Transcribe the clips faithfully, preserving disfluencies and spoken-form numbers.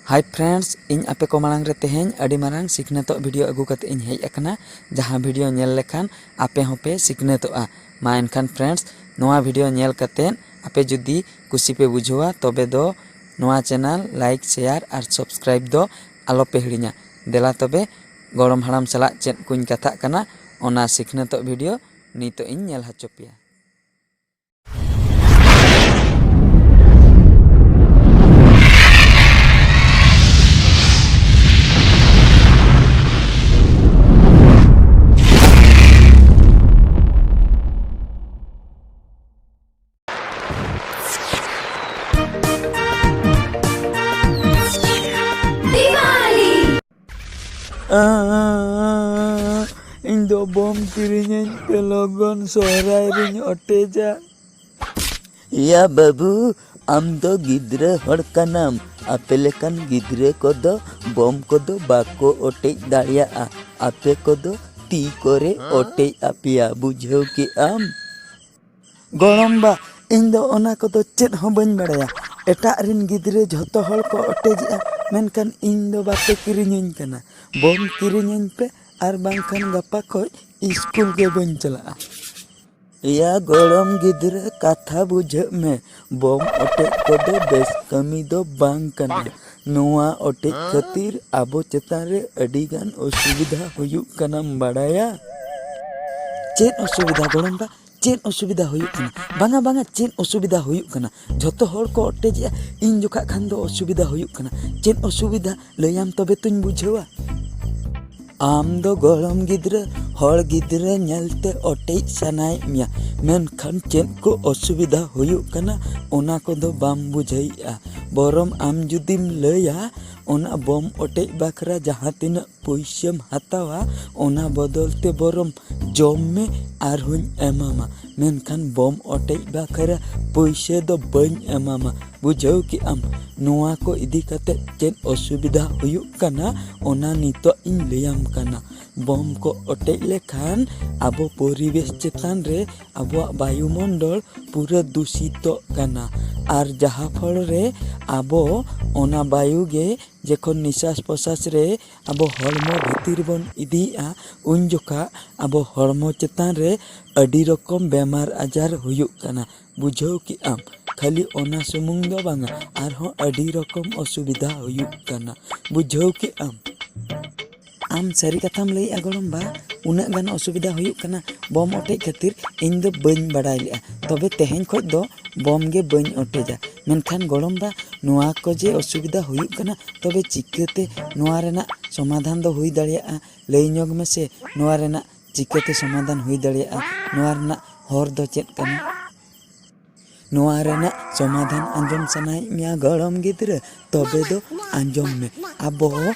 Hi friends, ᱤᱧ ᱟᱯᱮ ᱠᱚ ᱢᱟᱲᱟᱝ ᱨᱮ ᱛᱮᱦᱮᱧ ᱟᱹᱰᱤ ᱢᱟᱨᱟᱝ ᱥᱤᱠᱷᱱᱟᱹᱛᱚᱜ video ᱟᱹᱜᱩ ᱠᱟᱛᱮ ᱤᱧ ᱦᱮᱡ ᱟᱠᱟᱱᱟ, ᱡᱟᱦᱟᱸ video ᱧᱮᱞ ᱞᱮᱠᱷᱟᱱ ᱟᱯᱮ ᱦᱚᱸᱯᱮ ᱥᱤᱠᱷᱱᱟᱹᱛᱚᱜᱼᱟ᱾ ᱢᱟ ᱮᱱᱠᱷᱟᱱ friends, ᱱᱚᱣᱟ video ᱧᱮᱞ ᱠᱟᱛᱮ ᱟᱯᱮ ᱡᱩᱫᱤ ᱠᱩᱥᱤ ᱯᱮ ᱵᱩᱡᱷᱟᱹᱣᱟ, ᱛᱚᱵᱮ ᱫᱚ ᱱᱚᱣᱟ channel like, share ᱟᱨ subscribe ᱫᱚ ᱟᱞᱚ ᱯᱮ ᱦᱤᱲᱤᱧᱟ᱾ ᱫᱮᱞᱟ ᱛᱚᱵᱮ, ᱜᱚᱲᱚᱢ ᱦᱟᱲᱟᱢ ᱥᱟᱞᱟᱜ ᱪᱮᱫ ᱠᱚᱧ ᱠᱟᱛᱷᱟᱜ ᱠᱟᱱᱟ, ᱚᱱᱟ ᱥᱤᱠᱷᱱᱟᱹᱛᱚᱜ video ᱱᱤᱛᱚᱜ ᱤᱧ ᱧᱮᱞ ᱦᱚᱪᱚ ᱯᱮᱭᱟ᱾ ᱟᱸ, ᱤᱧ ᱫᱚ ᱵᱚᱢ ᱠᱤᱨᱤᱧᱟᱹᱧ ᱯᱮ ᱞᱚᱜᱚᱱ, ᱥᱚᱦᱨᱟᱭ ᱨᱤᱧ ᱚᱴᱮᱡᱟ᱾ ᱭᱟ ᱵᱟᱹᱵᱩ, ᱟᱢ ᱫᱚ ᱜᱤᱫᱽᱨᱟᱹ ᱦᱚᱲ ᱠᱟᱱᱟᱢ᱾ ᱟᱯᱮ ᱞᱮᱠᱟᱱ ᱜᱤᱫᱽᱨᱟᱹ ᱠᱚᱫᱚ ᱵᱚᱢ ᱠᱚᱫᱚ ᱵᱟᱠᱚ ᱚᱴᱮᱡ ᱫᱟᱲᱮᱭᱟᱜᱼᱟ᱾ ᱟᱯᱮ ᱠᱚᱫᱚ ᱛᱤ ᱠᱚᱨᱮ ᱚᱴᱮᱡ ᱟᱯᱮᱭᱟ, ᱵᱩᱡᱷᱟᱹᱣ ᱠᱮᱜ ᱟᱢ? ᱜᱚᱲᱚᱢ ᱵᱟ, ᱤᱧ ᱫᱚ ᱚᱱᱟ ᱠᱚᱫᱚ ᱪᱮᱫ ᱦᱚᱸ ᱵᱟᱹᱧ ᱵᱟᱲᱟᱭᱟ᱾ ᱮᱴᱟᱜ ᱨᱤᱱ ᱜᱤᱫᱽᱨᱟᱹ ᱡᱷᱚᱛᱚ ᱦᱚᱲ ᱠᱚ ᱚᱴᱮᱡᱮᱜᱼᱟ, ᱢᱮᱱᱠᱷᱟᱱ ᱤᱧ ᱫᱚ ᱵᱟᱯᱮ ᱠᱤᱨᱤᱧᱟᱹᱧ ᱠᱟᱱᱟ᱾ ᱵᱚᱢ ᱠᱤᱨᱤᱧᱟᱹᱧ ᱯᱮ, ᱟᱨ ᱵᱟᱝᱠᱷᱟᱱ ᱜᱟᱯᱟ ᱠᱷᱚᱡ ᱤᱥᱠᱩᱞ ᱜᱮ ᱵᱟᱹᱧ ᱪᱟᱞᱟᱜᱼᱟ᱾ ᱭᱟ ᱜᱚᱲᱚᱢ ᱜᱤᱫᱽᱨᱟᱹ, ᱠᱟᱛᱷᱟ ᱵᱩᱡᱷᱟᱹᱜ ᱢᱮ, ᱵᱚᱢ ᱚᱴᱮᱡ ᱠᱚᱫᱚ ᱵᱮᱥ ᱠᱟᱹᱢᱤ ᱫᱚ ᱵᱟᱝ ᱠᱟᱱᱟ᱾ ᱱᱚᱣᱟ ᱚᱴᱮᱡ ᱠᱷᱟᱹᱛᱤᱨ ᱟᱵᱚ ᱪᱮᱛᱟᱱ ᱨᱮ ᱟᱹᱰᱤ ᱜᱟᱱ ᱚᱥᱩᱵᱤᱫᱷᱟ ᱦᱩᱭᱩᱜ ᱠᱟᱱᱟᱢ ᱵᱟᱲᱟᱭᱟ? ᱪᱮᱫ ᱚᱥᱩᱵᱤᱫᱷᱟ ᱜᱚᱲᱚᱢ ᱵᱟ? ᱪᱮᱫ ᱚᱥᱩᱵᱤᱫᱷᱟ ᱦᱩᱭᱩᱜ ᱠᱟᱱᱟ? ᱵᱟᱝᱟ, ᱵᱟᱝᱟ, ᱪᱮᱫ ᱚᱥᱩᱵᱤᱫᱷᱟ ᱦᱩᱭᱩᱜ ᱠᱟᱱᱟ? ᱡᱷᱚᱛᱚ ᱦᱚᱲ ᱠᱚ ᱚᱴᱮᱡᱮᱜᱼᱟ, ᱤᱧ ᱡᱚᱠᱷᱟᱜ ᱠᱷᱟᱱ ᱫᱚ ᱚᱥᱩᱵᱤᱫᱷᱟ ᱦᱩᱭᱩᱜ ᱠᱟᱱᱟ᱾ ᱪᱮᱫ ᱚᱥᱩᱵᱤᱫᱷᱟ? ᱞᱟᱹᱭᱟᱢ ᱛᱚᱵᱮ ᱛᱚᱧ ᱵᱩᱡᱷᱟᱹᱣᱟ᱾ ᱟᱢ ᱫᱚ ᱜᱚᱲᱚᱢ ᱜᱤᱫᱽᱨᱟᱹ, ᱦᱚᱲ ᱜᱤᱫᱽᱨᱟᱹ ᱧᱮᱞᱛᱮ ᱚᱴᱮᱡ ᱥᱟᱱᱟᱭᱮᱫ ᱢᱮᱭᱟ, ᱢᱮᱱᱠᱷᱟᱱ ᱪᱮᱫ ᱠᱚ ᱚᱥᱩᱵᱤᱫᱷᱟ ᱦᱩᱭᱩᱜ ᱠᱟᱱᱟ, ᱚᱱᱟ ᱠᱚᱫᱚ ᱵᱟᱢ ᱵᱩᱡᱷᱟᱹᱣᱮᱫᱼᱟ᱾ ᱵᱚᱨᱚᱢ ᱟᱢ ᱡᱩᱫᱤᱢ ᱞᱟᱹᱭᱟ, ᱚᱱᱟ ᱵᱚᱢ ᱚᱴᱮᱡ ᱵᱟᱠᱷᱨᱟ ᱡᱟᱦᱟᱸ ᱛᱤᱱᱟᱹᱜ ᱯᱩᱭᱥᱟᱹᱢ ᱦᱟᱛᱟᱣᱟ, ᱚᱱᱟ ᱵᱚᱫᱚᱞ ᱛᱮ ᱵᱚᱨᱚᱢ ᱡᱚᱢ ᱢᱮ, ᱟᱨᱦᱚᱸᱧ ᱮᱢᱟᱢᱟ, ᱢᱮᱱᱠᱷᱟᱱ ᱵᱚᱢ ᱚᱴᱮᱡ ᱵᱟᱠᱷᱨᱟ ᱯᱩᱭᱥᱟᱹ ᱫᱚ ᱵᱟᱹᱧ ᱮᱢᱟᱢᱟ᱾ ᱵᱩᱡᱷᱟᱹᱣ ᱠᱮᱜ ᱟᱢ? ᱱᱚᱣᱟ ᱠᱚ ᱤᱫᱤ ᱠᱟᱛᱮ ᱪᱮᱫ ᱚᱥᱩᱵᱤᱫᱷᱟ ᱦᱩᱭᱩᱜ ᱠᱟᱱᱟ, ᱚᱱᱟ ᱱᱤᱛᱚᱜ ᱤᱧ ᱞᱟᱹᱭᱟᱢ ᱠᱟᱱᱟ᱾ ᱵᱚᱢ ᱠᱚ ᱚᱴᱮᱡ ᱞᱮᱠᱷᱟᱱ ᱟᱵᱚ ᱯᱚᱨᱤᱵᱮᱥ ᱪᱮᱛᱟᱱ ᱨᱮ ᱟᱵᱚᱣᱟᱜ ᱵᱟᱭᱩᱢᱚᱱᱰᱚᱞ ᱯᱩᱨᱟᱹ ᱫᱩᱥᱤᱛᱚᱜ ᱠᱟᱱᱟ᱾ ᱟᱨ ᱡᱟᱦᱟᱸ ᱯᱷᱚᱞ ᱨᱮ ᱟᱵᱚ ᱚᱱᱟ ᱵᱟᱭᱩ ᱜᱮ ᱡᱚᱠᱷᱚᱱ ᱱᱤᱥᱟᱥ ᱯᱨᱚᱥᱟᱥ ᱨᱮ ᱟᱵᱚ ᱦᱚᱲᱢᱚ ᱵᱷᱤᱛᱤᱨ ᱵᱚᱱ ᱤᱫᱤᱭᱮᱫᱼᱟ, ᱩᱱ ᱡᱚᱠᱷᱟ ᱟᱵᱚ ᱦᱚᱲᱢᱚ ᱪᱮᱛᱟᱱ ᱨᱮ ᱟᱹᱰᱤ ᱨᱚᱠᱚᱢ ᱵᱮᱢᱟᱨ ᱟᱡᱟᱨ ᱦᱩᱭᱩᱜ ᱠᱟᱱᱟ᱾ ᱵᱩᱡᱷᱟᱹᱣ ᱠᱮᱜ ᱟᱢ? ᱠᱷᱟᱹᱞᱤ ᱚᱱᱟ ᱥᱩᱢᱩᱝ ᱫᱚ ᱵᱟᱝᱟ, ᱟᱨᱦᱚᱸ ᱟᱹᱰᱤ ᱨᱚᱠᱚᱢ ᱚᱥᱩᱵᱤᱫᱷᱟ ᱦᱩᱭᱩᱜ ᱠᱟᱱᱟ᱾ ᱵᱩᱡᱷᱟᱹᱣ ᱠᱮᱜ ᱟᱢ? ᱟᱢ ᱥᱟᱹᱨᱤ ᱠᱟᱛᱷᱟᱢ ᱞᱟᱹᱭᱮᱜᱼᱟ ᱜᱚᱲᱚᱢ ᱵᱟ, ᱩᱱᱟᱹᱜ ᱜᱟᱱ ᱚᱥᱩᱵᱤᱫᱷᱟ ᱦᱩᱭᱩᱜ ᱠᱟᱱᱟ ᱵᱚᱢ ᱚᱴᱮᱡ ᱠᱷᱟᱹᱛᱤᱨ᱾ ᱤᱧ ᱫᱚ ᱵᱟᱹᱧ ᱵᱟᱰᱟᱭ ᱞᱮᱜᱼᱟ, ᱛᱚᱵᱮ ᱛᱮᱦᱮᱧ ᱠᱷᱚᱡ ᱫᱚ ᱵᱚᱢ ᱜᱮ ᱵᱟᱹᱧ ᱚᱴᱮᱡᱟ᱾ ᱢᱮᱱᱠᱷᱟᱱ ᱜᱚᱲᱚᱢ ᱵᱟ, ᱱᱚᱣᱟ ᱠᱚ ᱡᱮ ᱚᱥᱩᱵᱤᱫᱷᱟ ᱦᱩᱭᱩᱜ ᱠᱟᱱᱟ, ᱛᱚᱵᱮ ᱪᱤᱠᱟᱹᱛᱮ ᱱᱚᱣᱟ ᱨᱮᱱᱟᱜ ᱥᱚᱢᱟᱫᱷᱟᱱ ᱫᱚ ᱦᱩᱭ ᱫᱟᱲᱮᱭᱟᱜᱼᱟ? ᱞᱟᱹᱭ ᱧᱚᱜᱽ ᱢᱮᱥᱮ, ᱱᱚᱣᱟ ᱨᱮᱱᱟᱜ ᱪᱤᱠᱟᱹᱛᱮ ᱥᱚᱢᱟᱫᱷᱟᱱ ᱦᱩᱭ ᱫᱟᱲᱮᱭᱟᱜᱼᱟ? ᱱᱚᱣᱟ ᱨᱮᱱᱟᱜ ᱦᱚᱨ ᱫᱚ ᱪᱮᱫ ᱠᱟᱱᱟ? ᱱᱚᱣᱟ ᱨᱮᱱᱟᱜ ᱥᱚᱢᱟᱫᱷᱟᱱ ᱟᱸᱡᱚᱢ ᱥᱟᱱᱟᱭᱮᱫ ᱢᱮᱭᱟ ᱜᱚᱲᱚᱢ ᱜᱤᱫᱽᱨᱟᱹ? ᱛᱚᱵᱮ ᱫᱚ ᱟᱸᱡᱚᱢ ᱢᱮ᱾ ᱟᱵᱚ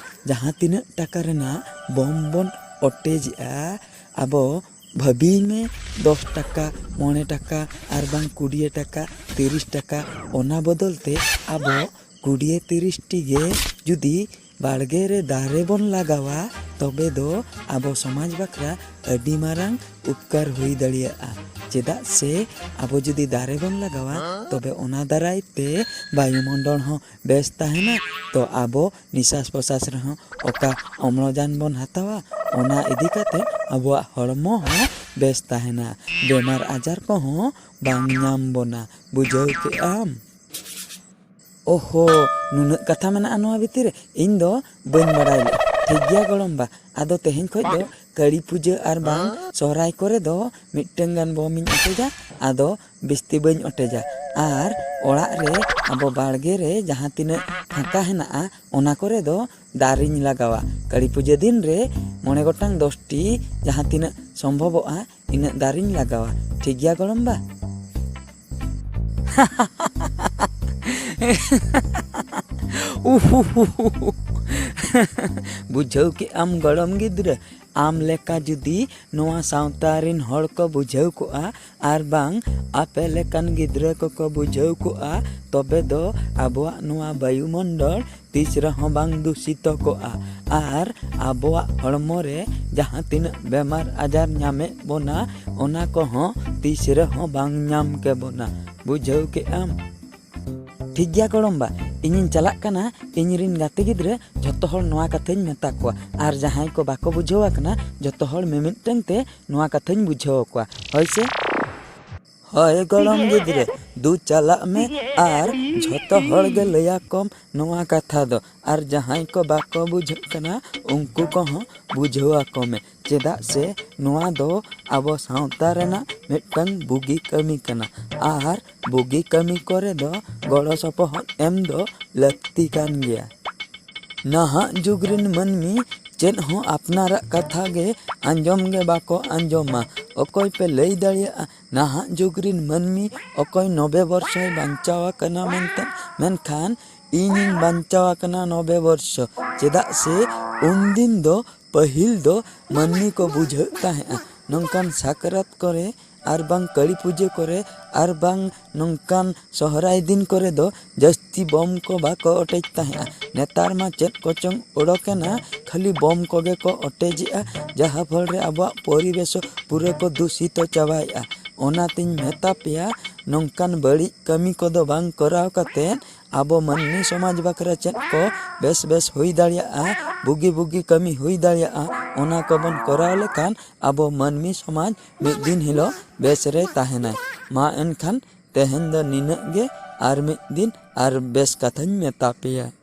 ᱡᱟᱦᱟᱸ ᱛᱤᱱᱟᱹᱜ ᱴᱟᱠᱟ ᱨᱮᱱᱟᱜ ᱵᱚᱢ ᱵᱚᱱ ᱚᱴᱮᱡᱮᱜᱼᱟ, ᱟᱵᱚ ᱵᱷᱟᱹᱵᱤᱭ ᱢᱮ, ᱫᱚᱥ ᱴᱟᱠᱟ, ᱢᱚᱬᱮ ᱴᱟᱠᱟ, ᱟᱨ ᱵᱟᱝ ᱠᱩᱲᱤᱭᱟᱹ ᱴᱟᱠᱟ, ᱛᱤᱨᱤᱥ ᱴᱟᱠᱟ, ᱚᱱᱟ ᱵᱚᱫᱚᱞ ᱛᱮ ᱟᱵᱚ ᱠᱩᱲᱤᱭᱟᱹ ᱛᱤᱨᱤᱥ ᱴᱤ ᱜᱮ ᱡᱩᱫᱤ ᱵᱟᱲᱜᱮ ᱨᱮ ᱫᱟᱨᱮ ᱵᱚᱱ ᱞᱟᱜᱟᱣᱟ, ᱛᱚᱵᱮ ᱫᱚ ᱟᱵᱚ ᱥᱚᱢᱟᱡᱽ ᱵᱟᱠᱷᱨᱟ ᱟᱹᱰᱤ ᱢᱟᱨᱟᱝ ᱩᱯᱠᱟᱨ ᱦᱩᱭ ᱫᱟᱲᱮᱭᱟᱜᱼᱟ᱾ ᱪᱮᱫᱟᱜ ᱥᱮ ᱟᱵᱚ ᱡᱩᱫᱤ ᱫᱟᱨᱮ ᱵᱚᱱ ᱞᱟᱜᱟᱣᱟ, ᱛᱚᱵᱮ ᱚᱱᱟ ᱫᱟᱨᱟᱭ ᱛᱮ ᱵᱟᱭᱩᱢᱚᱱᱰᱚᱞ ᱦᱚᱸ ᱵᱮᱥ ᱛᱟᱦᱮᱱᱟ᱾ ᱛᱚ ᱟᱵᱚ ᱱᱤᱥᱟᱥ ᱯᱨᱚᱥᱟᱥ ᱨᱮᱦᱚᱸ ᱚᱠᱟ ᱚᱢᱞᱚᱡᱟᱱ ᱵᱚᱱ ᱦᱟᱛᱟᱣᱟ, ᱚᱱᱟ ᱤᱫᱤ ᱠᱟᱛᱮ ᱟᱵᱚᱣᱟᱜ ᱦᱚᱲᱢᱚ ᱦᱚᱸ ᱵᱮᱥ ᱛᱟᱦᱮᱱᱟ, ᱵᱮᱢᱟᱨ ᱟᱡᱟᱨ ᱠᱚᱦᱚᱸ ᱵᱟᱝ ᱧᱟᱢ ᱵᱚᱱᱟ᱾ ᱵᱩᱡᱷᱟᱹᱣ ᱠᱮᱜ ᱟᱢ? ᱳᱦᱳ, ᱱᱩᱱᱟᱹᱜ ᱠᱟᱛᱷᱟ ᱢᱮᱱᱟᱜᱼᱟ ᱱᱚᱣᱟ ᱵᱷᱤᱛᱤᱨ ᱨᱮ? ᱤᱧ ᱫᱚ ᱵᱟᱹᱧ ᱵᱟᱲᱟᱭ ᱞᱮᱫᱼᱟ᱾ ᱴᱷᱤᱠ ᱜᱮᱭᱟ ᱜᱚᱲᱚᱢ ᱵᱟ, ᱟᱫᱚ ᱛᱮᱦᱮᱧ ᱠᱷᱚᱡ ᱫᱚ ᱠᱟᱹᱲᱤ ᱯᱩᱡᱟᱹ ᱟᱨ ᱵᱟᱝ ᱥᱚᱦᱨᱟᱭ ᱠᱚᱨᱮ ᱫᱚ ᱢᱤᱫᱴᱟᱝ ᱜᱟᱱ ᱵᱚᱢᱤᱧ ᱚᱴᱮᱡᱟ, ᱟᱫᱚ ᱵᱤᱥᱛᱤ ᱵᱟᱹᱧ ᱚᱴᱮᱡᱟ᱾ ᱟᱨ ᱚᱲᱟᱜ ᱨᱮ, ᱟᱵᱚ ᱵᱟᱲᱜᱮ ᱨᱮ ᱡᱟᱦᱟᱸ ᱛᱤᱱᱟᱹᱜ ᱯᱷᱟᱸᱠᱟ ᱦᱮᱱᱟᱜᱼᱟ, ᱚᱱᱟ ᱠᱚᱨᱮ ᱫᱚ ᱫᱟᱨᱮᱧ ᱞᱟᱜᱟᱣᱟ᱾ ᱠᱟᱹᱲᱤ ᱯᱩᱡᱟᱹ ᱫᱤᱱ ᱨᱮ ᱢᱚᱬᱮ ᱜᱚᱴᱟᱝ ᱫᱚᱥ ᱴᱤ ᱡᱟᱦᱟᱸ ᱛᱤᱱᱟᱹᱜ ᱥᱚᱢᱵᱷᱚᱵᱚᱜᱼᱟ, ᱤᱱᱟᱹᱜ ᱫᱟᱨᱮᱧ ᱞᱟᱜᱟᱣᱟ᱾ ᱴᱷᱤᱠ ᱜᱮᱭᱟ ᱜᱚᱲᱚᱢ ᱵᱟ? ᱩᱦᱩᱦᱩᱦᱩ᱾ ᱵᱩᱡᱷᱟᱹᱣ ᱠᱮᱜ ᱟᱢ ᱜᱚᱲᱚᱢ ᱜᱤᱫᱽᱨᱟᱹ? ᱟᱢ ᱞᱮᱠᱟ ᱡᱩᱫᱤ ᱱᱚᱣᱟ ᱥᱟᱶᱛᱟ ᱨᱤᱱ ᱦᱚᱲ ᱠᱚ ᱵᱩᱡᱷᱟᱹᱣ ᱠᱚᱜᱼᱟ, ᱟᱨ ᱵᱟᱝ ᱟᱯᱮ ᱞᱮᱠᱟᱱ ᱜᱤᱫᱽᱨᱟᱹ ᱠᱚᱠᱚ ᱵᱩᱡᱷᱟᱹᱣ ᱠᱚᱜᱼᱟ, ᱛᱚᱵᱮ ᱫᱚ ᱟᱵᱚᱣᱟᱜ ᱱᱚᱣᱟ ᱵᱟᱭᱩᱢᱚᱱᱰᱚᱞ ᱛᱤᱥ ᱨᱮᱦᱚᱸ ᱵᱟᱝ ᱫᱩᱥᱤᱛᱚ ᱠᱚᱜᱼᱟ᱾ ᱟᱨ ᱟᱵᱚᱣᱟᱜ ᱦᱚᱲᱢᱚ ᱨᱮ ᱡᱟᱦᱟᱸ ᱛᱤᱱᱟᱹᱜ ᱵᱮᱢᱟᱨ ᱟᱡᱟᱨ ᱧᱟᱢᱮᱫ ᱵᱚᱱᱟ, ᱚᱱᱟ ᱠᱚᱦᱚᱸ ᱛᱤᱥ ᱨᱮᱦᱚᱸ ᱵᱟᱝ ᱧᱟᱢ ᱠᱮᱵᱚᱱᱟ᱾ ᱵᱩᱡᱷᱟᱹᱣ ᱠᱮᱜ ᱟᱢ? ᱴᱷᱤᱠ ᱜᱮᱭᱟ ᱜᱚᱲᱚᱢᱵᱟ, ᱤᱧᱤᱧ ᱪᱟᱞᱟᱜ ᱠᱟᱱᱟ᱾ ᱤᱧ ᱨᱤᱱ ᱜᱟᱛᱮ ᱜᱤᱫᱽᱨᱟᱹ ᱡᱷᱚᱛᱚ ᱦᱚᱲ ᱱᱚᱣᱟ ᱠᱟᱛᱷᱟᱧ ᱢᱮᱛᱟ ᱠᱚᱣᱟ, ᱟᱨ ᱡᱟᱦᱟᱸᱭ ᱠᱚ ᱵᱟᱠᱚ ᱵᱩᱡᱷᱟᱹᱣ ᱟᱠᱟᱱᱟ, ᱡᱷᱚᱛᱚ ᱦᱚᱲ ᱢᱤᱢᱤᱫᱴᱟᱝ ᱛᱮ ᱱᱚᱣᱟ ᱠᱟᱛᱷᱟᱧ ᱵᱩᱡᱷᱟᱹᱣ ᱟᱠᱚᱣᱟ᱾ ᱦᱳᱭ ᱥᱮ? ᱦᱳᱭ ᱜᱚᱲᱚᱢ ᱜᱤᱫᱽᱨᱟᱹ, ᱫᱩ ᱪᱟᱞᱟᱜ ᱢᱮ ᱟᱨ ᱡᱷᱚᱛᱚ ᱦᱚᱲ ᱜᱮ ᱞᱟᱹᱭ ᱟᱠᱚᱢ ᱱᱚᱣᱟ ᱠᱟᱛᱷᱟ ᱫᱚ, ᱟᱨ ᱡᱟᱦᱟᱸᱭ ᱠᱚ ᱵᱟᱠᱚ ᱵᱩᱡᱷᱟᱹᱜ ᱠᱟᱱᱟ, ᱩᱱᱠᱩ ᱠᱚᱦᱚᱸ ᱵᱩᱡᱷᱟᱹᱣ ᱟᱠᱚ ᱢᱮ᱾ ᱪᱮᱫᱟᱜ ᱥᱮ ᱱᱚᱣᱟ ᱫᱚ ᱟᱵᱚ ᱥᱟᱶᱛᱟ ᱨᱮᱱᱟᱜ ᱢᱤᱫᱴᱟᱝ ᱵᱩᱜᱤ ᱠᱟᱹᱢᱤ ᱠᱟᱱᱟ, ᱟᱨ ᱵᱩᱜᱤ ᱠᱟᱹᱢᱤ ᱠᱚᱨᱮ ᱫᱚ ᱜᱚᱲᱚ ᱥᱚᱯᱚᱦᱚᱫ ᱮᱢ ᱫᱚ ᱞᱟᱹᱠᱛᱤ ᱠᱟᱱ ᱜᱮᱭᱟ᱾ ᱱᱟᱦᱟᱜ ᱡᱩᱜᱽ ᱨᱤᱱ ᱢᱟᱹᱱᱢᱤ ᱪᱮᱫ ᱦᱚᱸ ᱟᱯᱱᱟᱨᱟᱜ ᱠᱟᱛᱷᱟ ᱜᱮ ᱟᱸᱡᱚᱢ ᱜᱮ ᱵᱟᱠᱚ ᱟᱸᱡᱚᱢᱟ᱾ ᱚᱠᱚᱭ ᱯᱮ ᱞᱟᱹᱭ ᱫᱟᱲᱮᱭᱟᱜᱼᱟ, ᱱᱟᱦᱟᱜ ᱡᱩᱜᱽ ᱨᱤᱱ ᱢᱟᱹᱱᱢᱤ ᱚᱠᱚᱭ ᱱᱚᱵᱮ ᱵᱚᱨᱥᱚᱭ ᱵᱟᱧᱪᱟᱣ ᱟᱠᱟᱱᱟ ᱢᱮᱱᱛᱮ? ᱢᱮᱱᱠᱷᱟᱱ ᱤᱧᱤᱧ ᱵᱟᱧᱪᱟᱣ ᱟᱠᱟᱱᱟ ᱱᱚᱵᱮ ᱵᱚᱨᱥᱚ᱾ ᱪᱮᱫᱟᱜ ᱥᱮ ᱩᱱᱫᱤᱱ ᱫᱚ, ᱯᱟᱹᱦᱤᱞ ᱫᱚ ᱢᱟᱹᱱᱢᱤ ᱠᱚ ᱵᱩᱡᱷᱟᱹᱜ ᱛᱟᱦᱮᱸᱜᱼᱟ᱾ ᱱᱚᱝᱠᱟᱱ ᱥᱟᱠᱨᱟᱛ ᱠᱚᱨᱮ, ᱟᱨ ᱵᱟᱝ ᱠᱟᱹᱞᱤ ᱯᱩᱡᱟᱹ ᱠᱚᱨᱮ, ᱟᱨ ᱵᱟᱝ ᱱᱚᱝᱠᱟᱱ ᱥᱚᱦᱨᱟᱭ ᱫᱤᱱ ᱠᱚᱨᱮ ᱫᱚ ᱡᱟᱹᱥᱛᱤ ᱵᱚᱢ ᱠᱚ ᱵᱟᱠᱚ ᱚᱴᱮᱡ ᱛᱟᱦᱮᱸᱜᱼᱟ᱾ ᱱᱮᱛᱟᱨ ᱢᱟ ᱪᱮᱫ ᱠᱚᱪᱚᱝ ᱚᱰᱚᱠᱮᱱᱟ, ᱠᱷᱟᱹᱞᱤ ᱵᱚᱢ ᱠᱚᱜᱮ ᱠᱚ ᱚᱴᱮᱡᱮᱜᱼᱟ, ᱡᱟᱦᱟᱸ ᱯᱷᱚᱞ ᱨᱮ ᱟᱵᱚᱣᱟᱜ ᱯᱚᱨᱤᱵᱮᱥ ᱦᱚᱸ ᱯᱩᱨᱟᱹ ᱠᱚ ᱫᱩᱥᱤᱛᱚ ᱪᱟᱵᱟᱭᱮᱜᱼᱟ᱾ ᱚᱱᱟᱛᱤᱧ ᱢᱮᱛᱟ ᱯᱮᱭᱟ, ᱱᱚᱝᱠᱟᱱ ᱵᱟᱹᱲᱤᱡ ᱠᱟᱹᱢᱤ ᱠᱚᱫᱚ ᱵᱟᱝ ᱠᱚᱨᱟᱣ ᱠᱟᱛᱮᱫ, ᱟᱵᱚ ᱢᱟᱹᱱᱢᱤ ᱥᱚᱢᱟᱡᱽ ᱵᱟᱠᱷᱨᱟ ᱪᱮᱫ ᱠᱚ ᱵᱮᱥ ᱵᱮᱥ ᱦᱩᱭ ᱫᱟᱲᱮᱭᱟᱜᱼᱟ, ᱵᱩᱜᱤ ᱵᱩᱜᱤ ᱠᱟᱹᱢᱤ ᱦᱩᱭ ᱫᱟᱲᱮᱭᱟᱜᱼᱟ, ᱚᱱᱟ ᱠᱚᱵᱚᱱ ᱠᱚᱨᱟᱣ ᱞᱮᱠᱷᱟᱱ ᱟᱵᱚ ᱢᱟᱹᱱᱢᱤ ᱥᱚᱢᱟᱡᱽ ᱢᱤᱫ ᱫᱤᱱ ᱦᱤᱞᱳᱜ ᱵᱮᱥ ᱨᱮ ᱛᱟᱦᱮᱱᱟᱭ᱾ ᱢᱟ ᱮᱱᱠᱷᱟᱱ ᱛᱮᱦᱮᱧ ᱫᱚ ᱱᱤᱱᱟᱹᱜ ᱜᱮ, ᱟᱨ ᱢᱤᱫ ᱫᱤᱱ ᱟᱨ ᱵᱮᱥ ᱠᱟᱛᱷᱟᱧ ᱢᱮᱛᱟ ᱯᱮᱭᱟ᱾